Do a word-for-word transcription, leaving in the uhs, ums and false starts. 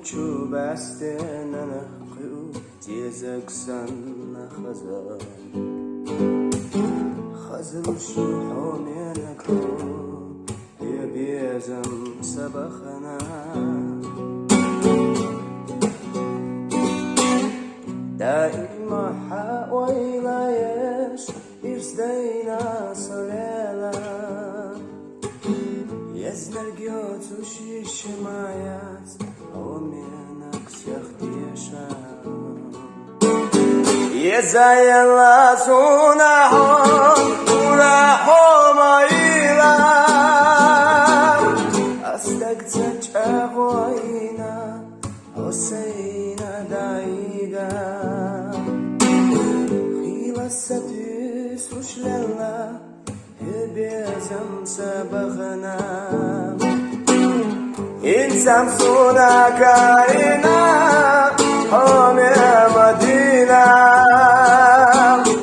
Чу бӀаьстенан кхуьу тезаг санна хаза. Хаза шу хьо менаго, хьо безам са бахана. Даима хьа ойла еш, ирс дайна со лела. Езнарг йоцу шиша ма яц, хьо менаг сех деша. Еза елла суна хьо, ура хьо ма йила. Ас даг ца чӀагӀойна, хьо сайна дайга. Хила са туьйсуш лелла, хьо безам са бахана. Инсам суна карина,